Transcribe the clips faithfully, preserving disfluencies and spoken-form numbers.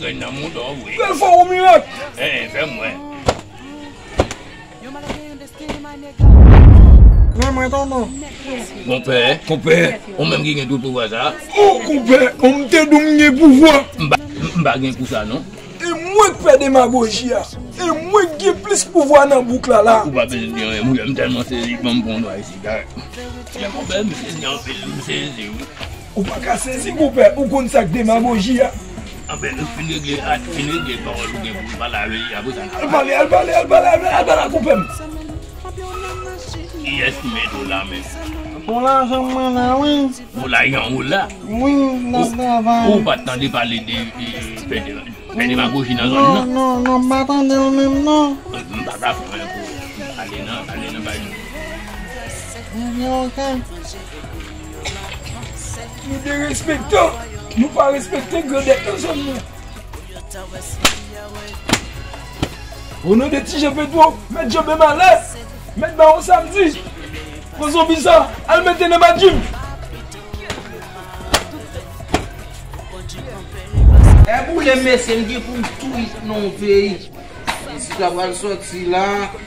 Grenn nan mouda w vre. Fè l fè w mirak. Hein, fè m wè. Men mwen tonton. Konpè. Konpè. Ou menm ki gen tout pouvwa sa. Oh, konpè, ou m te di w m gen pouvwa. M pa, m pa gen pou sa non. E mwen k fè demagoji a. E mwen k gen plis pouvwa nan bouk la la. Ou pa bezwen di anyen, mouye, m tèlman sezi, ban m pran yon dwa isi, gade. Men konpè, m sezi anpil, m sezi, wi. Ou pa ka sezi, konpè, ou konn sa k demagoji a. Anben, nou fin regle, a, fin regle pawòl ou gen pou w pale avè li, apre sa, n a pale. Al pale, al pale, al pale, al pale, al pale ak konpè m. Kiyès ki mete w la menm? Bon lajan mwen la, wi. Bon lajan ou la? Wi, n ap travay. Ou, ou pa t tande pale de, de, de, de demagoji nan zòn nan? Non, non, non, m pa tande l menm, non. M pa ka fè anyen pou ou. Ale nan, ale nan bay nou. Ebyen, oke. Nou derespektan, nou pa respekte grandèt nan zòn nan. O non de Ti Jan Petwo, mèt janbe malè, mèt ba w samdi. Pran zonbi sa, al mete nan badji m. È boule m, mesye, m gen pou m touye non peyi. Isi ta pral sòti la,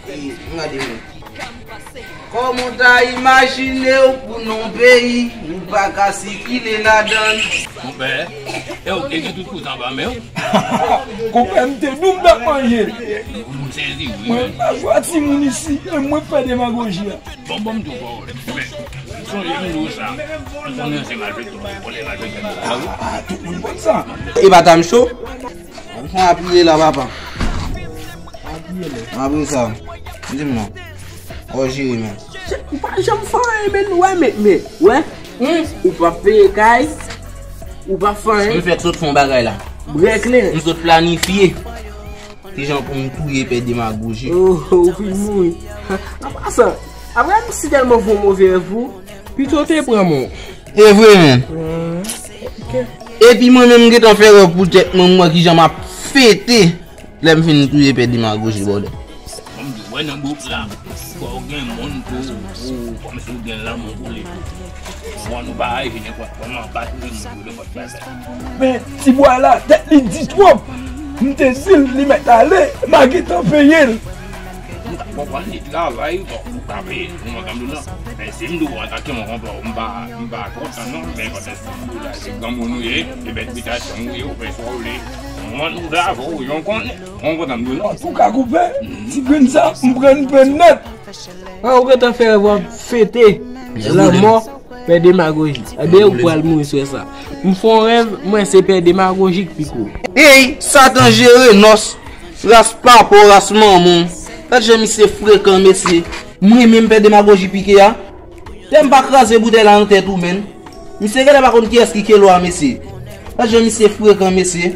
e, gade mwen. Kòman w ta imajine w pou non peyi, ou pa ka sikile ladan l? Konpè, e w te gen tout kout anba men w? Konpè, m te di w m t ap manje l. M sezi, wi. Mwen pa jwe a timoun isi, e mwen k fè demagoji a. Bon, bon, m di w pawòl. Men, sonje m di w sa. M konnen se malfektè, vòlè malfektè. Ah, ah, tout moun konn sa. E pa ta m cho? Fè apiye la, papa. Apre sa, di m non. Ou jere men. Ou pa janm fè anyen, men, wè, men, men, wè. Hmm? Ou pa peye kay, ou pa fè anyen. M fèk sot fè yon bagay la. Brèk len. M sot planifye. Kijan pou m touye pè demagoji. Oh, ou fin mouri. An pasan, apre m si tèlman fè yon move rèv pou ou, pito w te pran mò. E vre, men. Hmm, ok. Epi mwen menm, m gentan fè rèv pou tèt mwen, m wè kijan m ap fete lè m fin touye pè demagoji, bòdè. Bon, m di w, wè nan gwoup la, fò w gen moun pou, pou, kòmsi w gen lanmou pou li tou. Bon, nou pa aji nenpòt kòman, pa touye moun pou nenpòt bagay. Men, ti bwa la, tèt li di twòp. M te di l, li mèt ale, m a gentan peye l. M ka konprann li travay, bon, m ka peye l, ou konprann m di w non. Men si m di w antanke yon konpè, m pa, m pa kontan non, men kontan si m di w la, se granmoun ou ye, se bèt bitasyon ou ye, ou fè sa w vle. Mwen, nou travay, ou yon konnen, ou konprann m di w non. Antouka, konpè, ti grenn sa, m pran, m pran nèt. An, ou gentan fè rèv w ap fete lanmò pè demagoji. Ebyen, ou pral mouri sou sa. M fè yon rèv, mwen se pè demagoji k pike w. Ey, Satan jere nòs, ras papa w, ras manman w. Gad jan misye frekan, mesye. Mwen menm pè demagoji pike a. Tè m pa kraze boutèy la nan tèt ou, menn. Misye genlè pa konn kiyès ki Kelo a, mesye. Gad jan misye frekan, mesye.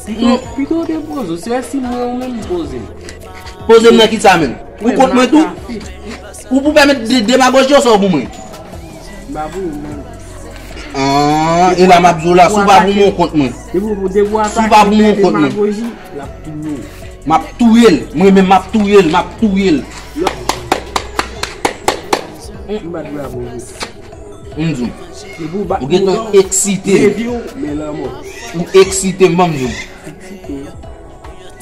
Pito, pito w te poze w, se si mwen ou menm poze m. Poze m nan kisa, menn? Ou kont mwen tou? Ou pou pèmèt de, demagoji w sa w pou mwen? M pa pou ou, menn. Ah, e la m ap di w la, si w pa pou mwen, ou kont mwen. Si w pa pou mwen, ou kont mwen. L ap touye w. M ap touye l. Mwen menm, m ap touye l. M ap touye l. M bat bravo, wi. M di w. Ou gentan eksite m. Ou eksite m, ban m di w.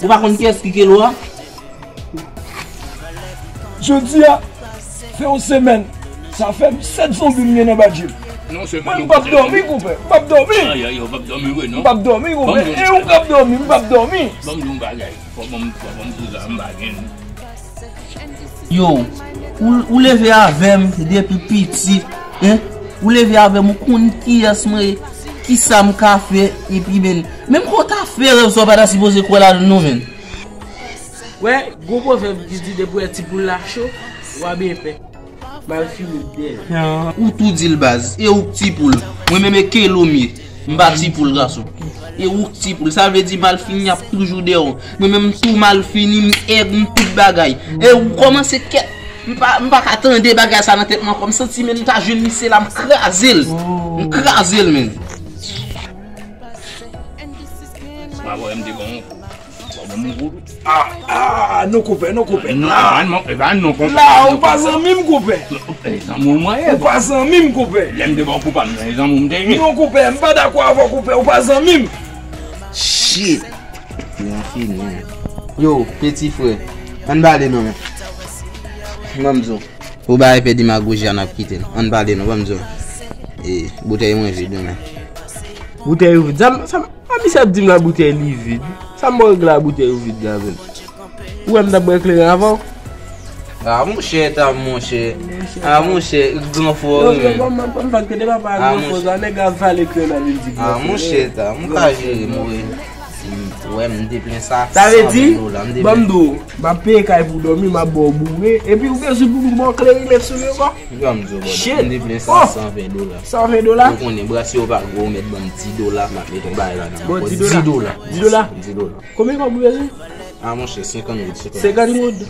Ou pa konn kiyès ki Kelo a? Jodi a, fè yon semèn, sa fè sèt zonbi m gen nan badji m. Mwen, m p ap dòmi, konpè. M p ap dòmi. Ay, ay, ou p ap dòmi vre, non? M p ap dòmi, konpè. E ou k ap dòmi, m p ap dòmi. Ban m di w yon bagay. Fò ban m, fò ban m di w sa, m pa gen. Yo, ou, ou leve avè m depi piti, hein? Ou leve avè m, ou konn kiyès mwen ye, kisa m ka fè, epi, menn, menm kan w ta fè rèv sa, w pa ta sipoze kwè ladan l non, menn. Wè, gon pwovèb ki di depi w wè ti poul la cho, wa byen pè. Malfini dèyè. Ou tou di l baz, e ou k ti poul. Mwen menm e Kelo m ye. M pa ti poul gason. E ou k ti poul. Sa vle di malfini ap toujou dèyè w. Mwen menm m tou malfini, m èg, m tout bagay. E ou kòmanse kèt. M pa, m pa ka tande bagay sa nan tèt mwen ankò. M santi menm m ta jwenn misye la, m kraze l. M kraze l, menn. Mwen te bon. Bon, bon, bon, bon. Ah, ah, non, konpè, non, konpè. Non, e pa non, e pa non, konpè. La, ou pa zanmi m, konpè. E zanmi w mwen ye. Ou pa zanmi m, konpè. Lè m te ba w kou pa m nan, e zanmi w m te ye. Non, konpè, m pa dakò avè w, konpè, ou pa zanmi m. Shit. Li an fini, men. Yo, peti frè, ann pale non, men. Ban m di w. Pou bagay pè demagoji a, n ap kite l. Ann pale non, ban m di w. E, boutèy mwen vid, wi, men. Boutèy ou vid? Sa m, sa m, a, misye ap di m la boutèy li vid. Sa m ba w règle la boutèy ou vid la, menm? Ou wè m t ap bwè kleren avan w? A, monchè, ta, monchè. A, monchè, gran fò, wi, men. Ban m, ban m, ban m, ban m, tande papa, a, gran fò, sa, nèg ap vale kleren la, vin di gran fò. A, monchè, ta, m ka jere, mwen. Ou wè, m te plen sa san ven dola, m te plen. Sa vle di, ban m di w, m ap peye kay pou w dòmi, m ap ba w boure, epi ou bezwen pou m ba w kleren met sou li ankò? Ban m di w, brother, m te plen sa san ven dola. San ven dola? Ou konnen, brasye yo pa gwo, ou mèt ban m dis dola, m ap met yon bagay ladan. Bon, dis dola. Dis dola. Dis dola. Dis dola. Konbyen kòb ou bezwen? A, monchè, senkant goud, senkant goud. Senkant goud?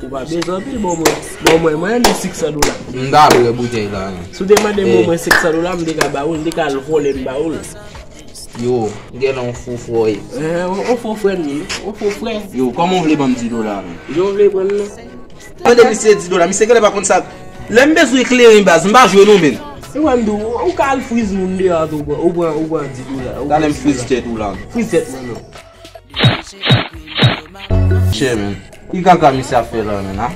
Ou pa bezwen anpil, bon, mwen, bon, mwen, mwen, mwen, senk san dola. M ta dwe boutèy la, men. Si w te mande mwen, mwen, senk san dola, m te ka ba ou l, m te ka al vòlè, m ba ou l. Yo, gen yon fo frè. Eh, yon, yon fo frè m ye, yon fo frè. Yo, kòman w vle ban m dis dola, men? Jan w vle pran l, non? Mande misye dis dola, misye genlè pa konn sa. Lè m bezwen kleren baz, m pa jwe non, men. E wè m di w, ou ka al friz moun deyò tou, ou pran, ou pran dis dola. Talè m friz tèt ou la. Friz tèt mwen, non. Chè, men. Ki kaka misye ap fè la, men, a?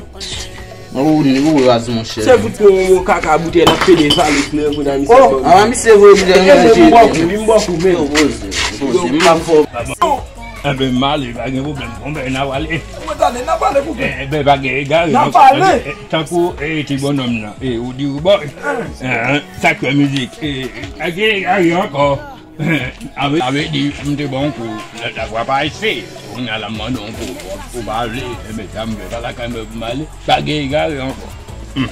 Ou, ou raz, monchè. Se fout yon, yon kaka boutèy, l ap pede vale kleren kounye a, misye. Oh, a, misye voye boutèy, men, m bò kou, m bò kou, men. Yo, poze, poze, m pa fò. Enben, m ale, pa gen pwoblèm. Bon, ben, n a pale. Mwen tande, n a pale pou kè. Enben, pa gen egare. N a pale. Tankou, e, ti bònòm nan. E, ou di ou bò. Sa k fè mizik. E, pa gen egare ankò. Sa vle, sa vle di, m te ba w yon kou, lòt la fwa pa ase. Kounye a la m mande w yon kou, ou pa vle, enben sa m fè, pa lakay mwen pou m ale, pa gen egare ankò. M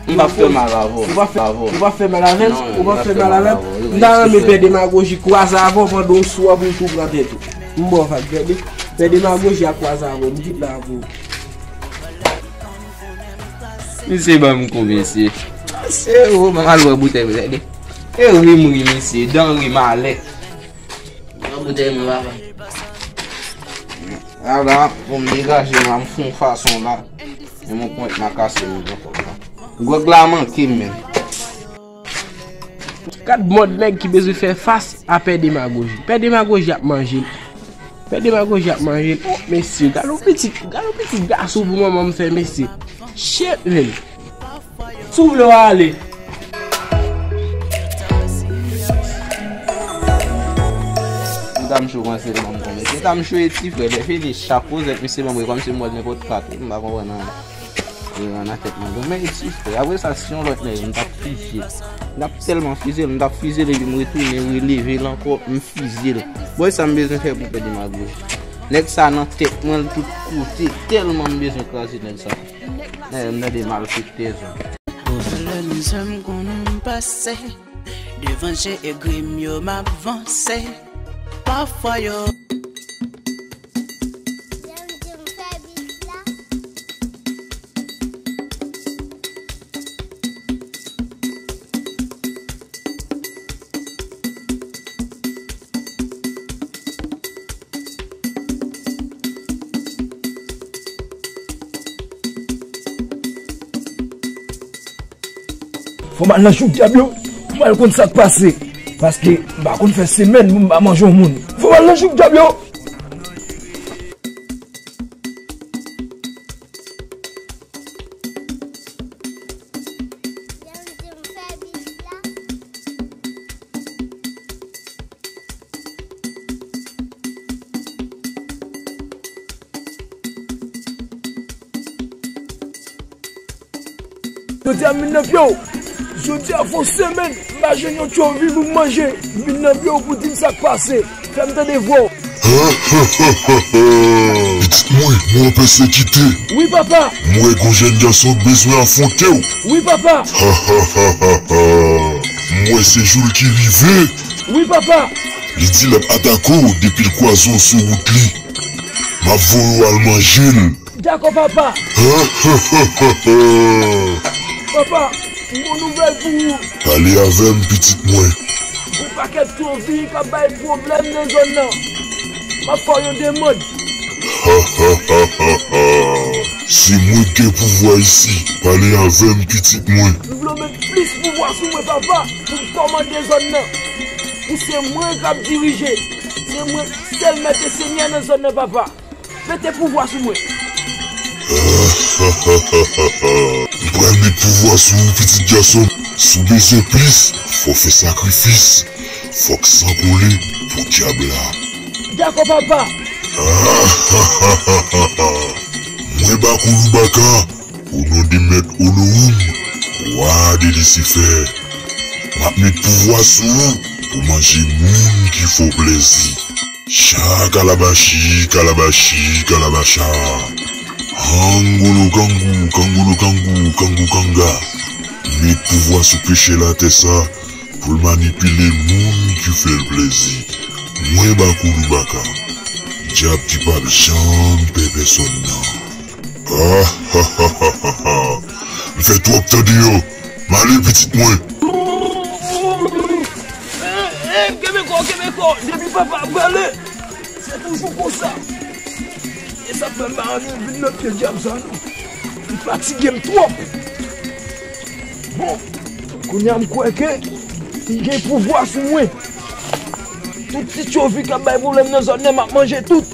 p ap fè mal avè w. Ou p ap fè, ou p ap fè mal avè m, ou p ap fè mal avè m. M ta renmen pè demagoji kwaze avè w pandan w sou a pou w tou pran tèt ou. M ba w vag, tande. Pè demagoji a kwaze avè w, m kit la avè w. Misye ban m kou, mesye. Se ou, ban m al wè boutèy, tande. E ri m ri, mesye, dan ri malè. Nan boutèy mwen, papa. Ala, pou m degaje m la, m fè yon fason la. E mwen pwent makase m nan kòb la. Gwòg la manke m, men. Gad mòd nèg ki bezwen fè fas a pè demagoji. Pè demagoji ap manje l. Pè demagoji ap manje l. Oh, mesye, gad yon pitit, gad yon pitit gason pou manman m fè, mesye. Shit, men. Si w vle w ale. Dam Cho kòmanse ban m konbyen. Se Dam Cho e ti frè, lè fini chak kozèt, misye ban m kòmsi m wè nenpòt kat, wi, m pa konprann anyen. Yo, nan tèt mwen, bon, men e ti frè, apre sa, si yon lòt nèg, m t ap fizye l. M t ap tèlman fizye l, m t ap fizye l, epi m retounen releve l ankò, m fizye l. Bon, e sa m bezwen fè pou pè demagoji. Nèg sa nan tèt mwen, l tout kote, tèlman m bezwen kraze nèg sa. Nèg, m tande malfektè zòn. Pou valè mizè m konnen m pase, devan je egri m yo m ap vanse. Pafwa yo. Fò m al nan jou dyab yo, pou m al konn sa k pase. Paske m pa konn fè semèn pou m pa manje yon moun. Fò m al nan jou dyab yo. Jodi a m vin nan pye w. Jodi a fè yon semèn m pa jwenn yon tchovi pou m manje. M vin nan pye w pou di m sa k pase. Fè m tande vwa w. Pitit mwen, mwen an pèsekite. Wi, papa. M wè gon jèn gason k bezwen afwonte w. Wi, papa. M wè se jou l ki rive. Wi, papa. Li di l ap atake w depi l kwaze w sou wout li. M ap voye w al manje l. Dakò, papa. Papa, m gon nouvèl pou ou. Pale avè m, pitit mwen. Gon pakèt tchovi k ap bay pwoblèm nan zòn nan. M ap fè w yon demann. Se mwen k gen pouvwa isi. Pale avè m, pitit mwen. M vle w met plis pouvwa sou mwen, papa, pou m kòmande zòn nan. Pou se mwen k ap dirije. Se Mwen sèl mèt e senyè nan zòn nan, papa. Mete pouvwa sou mwen. M pral met pouvwa sou ou, pitit gason m. Si w bezwen plis, fò w fè sakrifis. Fòk san koule pou dyab la. Dakò, papa. Mwen Bakoulou Baka, o non de Mèt Olohoum, wa de Lisifè, m ap met pouvwa sou ou pou manje moun ki fè w plèzi. Cha kalabachi, kalabachi, kalabacha. Angolo kangou, kangolo kangou, kangou kanga. Met pouvwa sou peche latè sa pou l manipile moun ki fè l plèzi. Mwen Bakoulou Baka, dyab ki p ap janm pè pèsòn nan. Ah, ha, ha, ha, ha, ha. M fè twòp tan deyò. M ale, pitit mwen. Eh, eh, kenbe kò, kenbe kò. Depi papa ap prale, se toujou konsa. E sa k fè m pa annik vin nan pye dyab sa, non. Li fatige m twòp. Bon, kounye a m kwè ke li gen pouvwa sou mwen. Tout ti tchovi k ap bay pwoblèm nan zòn nan, m ap manje tout.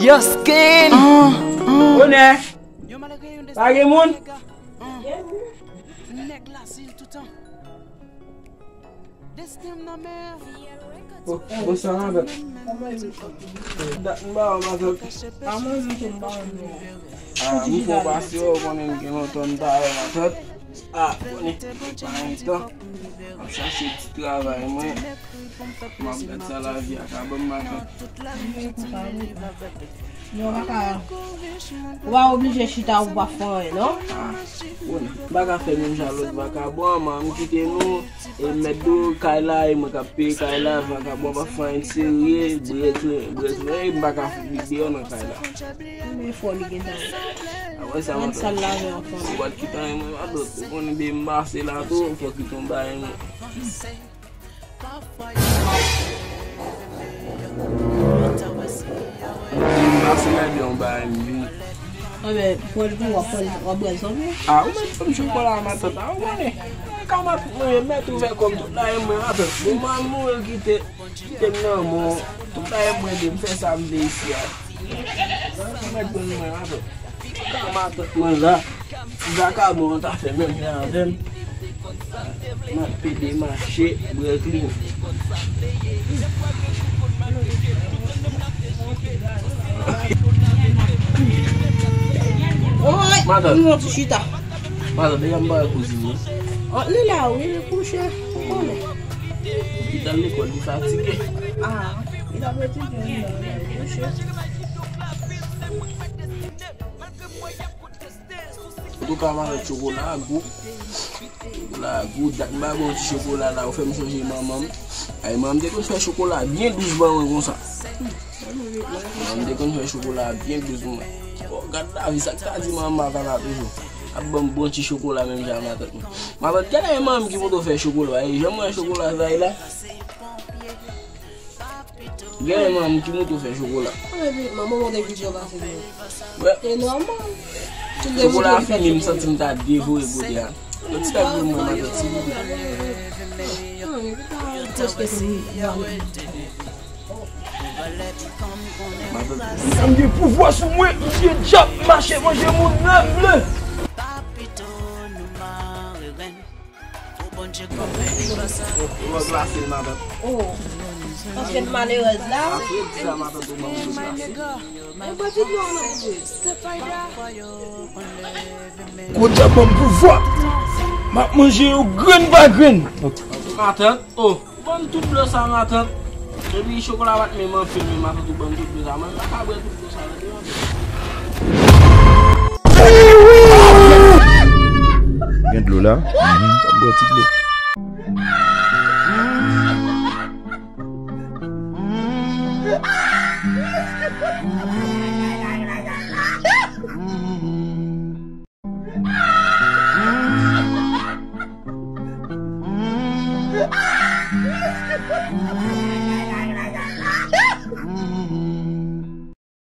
Yoskin! Onè! Pa gen moun? Bo-, bonswa, matant. Dat m pa wè w, matant. Ah, m fè w pase, w konnen m gen lontan m pa wè w, matant. Ah, konnen, pa gen tan. M ap chache ti travay mwen. M ap gad sa lavi a ka ban m, matant. Non, papa. Ou pa oblije chita, ou pa fè anyen, non? Ah, bon, m pa ka fè menm jan lòt vakabon an, manman m kite nou, e mèt do kay la, e mwen k ap peye kay la, vakabon an pa fè anyen serye, brèt, brèt, e m pa ka fout li deyò nan kay la. Men fò li gentan. Apre sa, mwen sa l lave anfan. Ou pa t kite anyen, mwen pa dòt. Ou konnen depi m pase la tou, fò kite yon bagay mwen. Depi m pase la gen yon bagay m vini. Anben, pran l pou w, pran l, w ap bwè l sanble. Ah, ou mèt ban m chokola a, matant. Ah, ou konnen. Mwen ka matant mwen, mèt ouvè kò m tout la, e mwen, matant. Bon, mwen mouri kite, kite m nan men w. Tout la, e mwen, de m fè sa m vle isi a. Ou mèt ban m mwen, matant. Ka matant mwen la. Ti vakabon an ta fè menm jan avè m. M ap pede mache, brèt li. Oy, matant. Yon ti chita. Matant, deja m pa wè kouzin mwen. Oh, li la, wi, li kouche. Konnen. Li t al lekòl, li fatige. Ah, li t ap etidye, li la, li kouche. Antouka, matant, chokola a gou. Chokola a gou. Dat m pa bon ti chokola la, ou fè m sonje manman m. Ay, manman m te konn fè chokola byen dous ban mwen konsa. Manman m te konn fè chokola byen dous ban mwen. Oh, gad lavi, sa k ta di manman m pa la toujou. Ap ban m bon ti chokola menm jan matant mwen. Matant, gade manman m ki montre w fè chokola. E janm wè chokola sa ye la? Gen manman m ki montre w fè chokola. Epi, manman w te kite w pase mwen. Wè. E nòmal. Tout de chokola a fini, m santi m ta devore kote a. Yon ti tèt pou mwen, matant, silvouplè. Ah, epi ta prèske fini. Matant. M gen pouvwa sou mwen, m gen dyab, mache manje moun nan ble. Ou glase, matant. Oh. Paske m malerèz la. Apre di sa, matant, ou ban m glase. Mwen bwè ti dlo a, non, bebe. Gwo dyab ban m pouvwa. M ap manje yo grenn pa grenn. Matant, oh, ou ban m tout dlo sa, matant. Epi chokola pa t menm anpil, men matant, ou ban m tout dlo sa. Mwen pa ka bwè tout dlo sa, tande, matant. Gen dlo la? Mhm. Ban m bwè ti dlo.